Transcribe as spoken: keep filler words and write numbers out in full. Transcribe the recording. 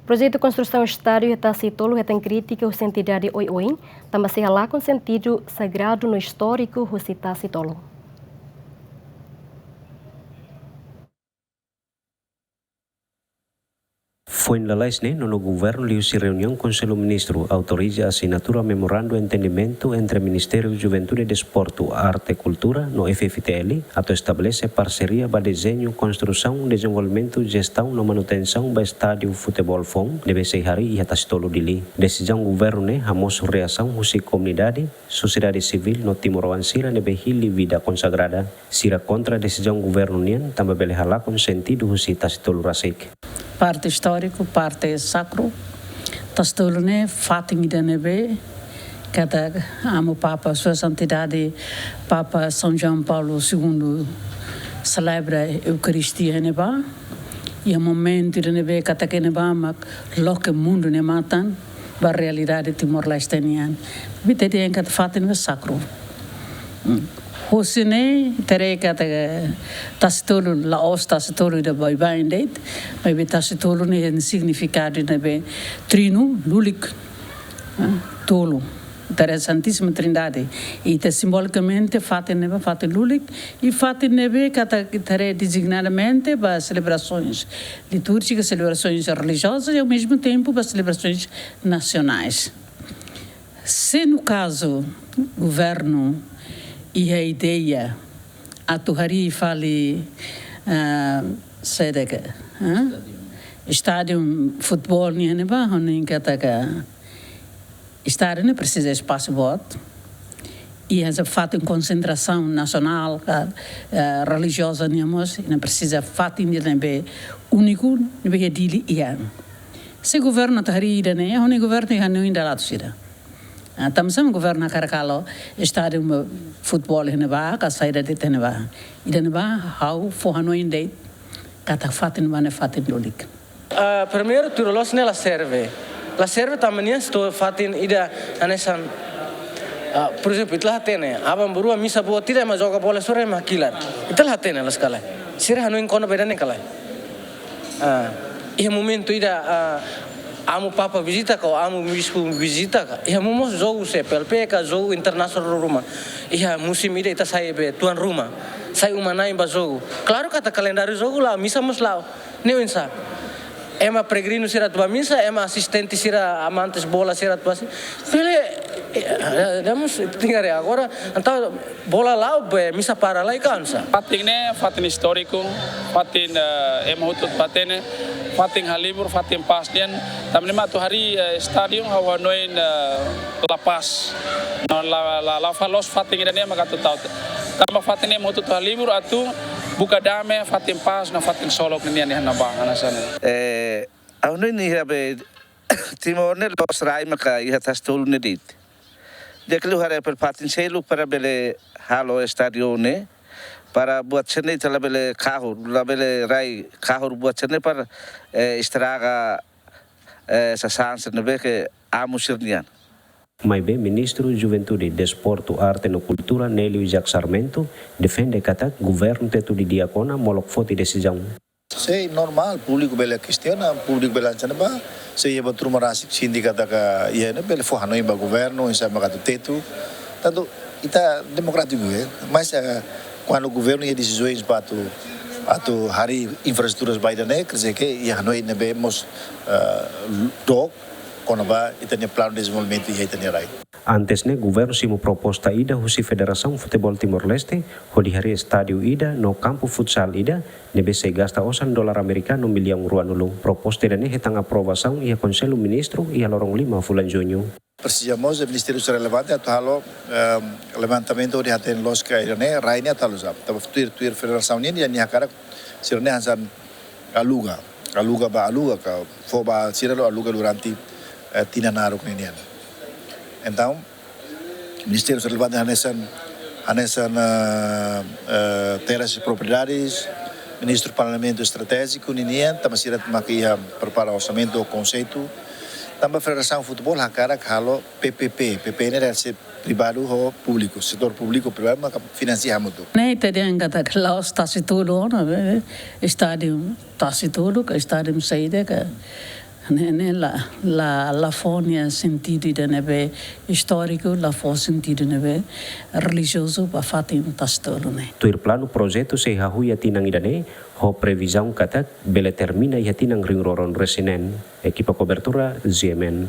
Projetu konstrusaun estádiu iha Tasi Tolu hetan krítika husi entidade oioin, tanba sei halakon sentidu sagradu no istóriku husi Tasi Tolu. Foin lalais ne'e, nonu governu liuhusi reuniaun Konsellu Ministru autoriza asinatura Memorandu Entendimentu entre Ministériu Juventude, Desportu, Arte, Kultura no F F T L atu estabelese parseria ba dezeñu, konstrusaun, dezenvolvimentu, jestaun no manutensaun ba estádiu futeból foun ne'ebé sei harii iha Tasi Tolu, Dili. Desizaun governu ne'e hamosu reasaun husi komunidade, sosiedade sivíl no timoroan sira ne'ebé hili vida konsagrada. Sira kontra desizaun governu nian tanba bele halakon sentidu husi Tasi Tolu rasik. Parte istóriku, parte sakru. Tasi Tolu ne'e fatin ida ne'ebé katak Amu Papa, Sua Santidade Papa São João Paulo Segundo selebra Eukaristia iha ne'ebá. Iha momentu ida ne'ebé katak iha ne'ebá mak loke mundu nia matan ba realidade Timor-Leste nian. Ita dehan katak fatin ne'e sakru. Hmm. Hosi ne'e, ita haree katak Tasi Tolu, la'ós Tasi Tolu ida baibain de'it, maibé Tasi Tolu ne'e iha signifikadu ne'ebé trinu, lulik, ah, tolu. Ita haree Santíssima Trindade. I ita simbolikamente fatin ne'ebá fatin lulik, i fatin ne'ebé katak ita haree dezignadamente ba selebrasoens litúrjikas, selebrasoens relijiozas i, ao mesmo tempo, ba selebrasoens nasionais. Se no kazu governu iha ideia atu harii fali, ah, saida ke, ah? Estádiu futeból nian ne'ebá, ha'u hanoin katak estádiu ne'e presiza espasu boot. I hanesan fatin konsentrasaun nasionál ka, eh, relijioza nian mós, i ne'e presiza fatin ida ne'ebé úniku, ne'ebé iha Dili iha. Se governu atu harii ida-ne'e, ha'u hanoin governu iha hanoin ida la atus ida. Ah, tanba sá mak governu hakarak halo estádiu futeból iha ne'ebá, ka saida de'it iha ne'ebá. Ida ne'ebá, ha'u fó hanoin de'it katak fatin ne'ebá ne'e fatin lulik. Ah, primeiru, tuir loloos ne'e la serve. La serve tanba nia estou fatin ida hanesan, ah, por ezemplu, ita la hatene, aban-bainrua misa boot ida ema joga bola sore ema hakilar. Ita la hatene loos ka lae. Sira hanoin kona-ba ida-ne'e ka lae. Ah, iha momentu ida, ah, Amu Papa vizita ka, Amu Bispu vizita ka, iha mós jogu C P L P ka, jogu internasionál ruma. Iha musim ida ita sai be tuan ruma, sai uma-na'in ba jogu. Klaru katak kalendáriu jogu la'o, misa mós la'o. Ne'e oinsá? Ema peregrinu sira atu ba misa, ema asistente sira, amantes bola sira atu ba si-, bele, eh, eh, damos, tinggal ya. Agora, entaun, bola la'o, be, misa para lai, kan sá? Fatin ne'e fatin istóriku, fatin, eh, ema hotu hatene, fatin halibur, fatin pás nian. Tanba ne'e mak atu harii, eh, estádiu, ha'u hanoin, eh, la pás. No la, la, la fó loos fatin ida-ne'e mak atu tau. Tanba fatin ne'e mak atu halibur, atu buka dame, fatin pás, no fatin solok nian iha ne'ebá, hanesan ne'e. Eh, ha'u hanoin iha be Timor ne'e la'ós rai maka iha Tasi Tolu ne'e de'it. Di'ak liu haree pela fatin seluk para bele halo estádiu ne'e, para buat sira-ne'e ita labele kahur, labele rai kahur buat sira-ne'e para, eh, estraga, eh, sasán sira ne'ebé ke amu sira-nian. Maibé Ministru Juventude, Desportu, Arte no Kultura, Nélio Isaac Sarmento, defende katak governu Tetun di'ak ona molok foti desizaun. Sei normál, públiku bele kestiona, públiku bele hanesan ne'ebá. Se iha buat ruma rasik sente katak iha ne'e, bele fó hanoin ba governu, oinsá mak atu tetu. Tantu ita demokrátiku, eh. Mas, eh, kuandu governu iha desizaun ba atu, atu harii infraestruturas ba ida-ne'e, quer dizer que iha hanoin ne'ebé mós, eh, dook kona-ba ita-nia planu dezenvolvimentu iha ita-nia rai. Antes ne'e, governu simu proposta ida husi Federasaun Futeból Timor-Leste, hodi harii estádiu ida no kampu futsal ida, ne'ebé sei gasta osan dolar amerikanu millaun ruanulu. Proposta ida-ne'e hetan aprovasaun iha Konsellu Ministru iha loron lima fulan Juñu. Presiza mós Ministériu relevante atu halo, ehm, levantamentu hodi hatene loos ka ida-ne'e, rai ne'e atu halo sá. Tanba tuir, tuir federasaun nian, nia hakarak sira-ne'e hanesan aluga, aluga ba aluga ka fó ba sira hodi aluga durante, eh, tinan naruk ninian. Entaun, Ministériu relevante hanesan, hanesan, eh, eh, Terras e Propriedades, Ministru Planeamentu Estratéjiku ninian, tanba sira mak iha prepara orsamentu ou konseitu. Tanba Federasaun Futeból hakarak halo P P P, P P P ne'e rai privadu ho públiku, setór públiku privadu maka finansia hamutuk. Ne'e ita dehan katak la'ós Tasi Tolu ona, eh, estádiu Tasi Tolu ka estádiu saida ka. Ne'e, ne'e la, la, la fó nia sentidu ida ne'ebé istóriku, la fó sentidu ne'ebé relijiozu ba fatin Tasi Tolu ne'e. Tuir planu, projetu sei hahú iha tinan ida-ne'e, ho previzaun katak bele termina iha tinan rihun rua ruanulu-resin-neen. Ekipa kobertura, G M N.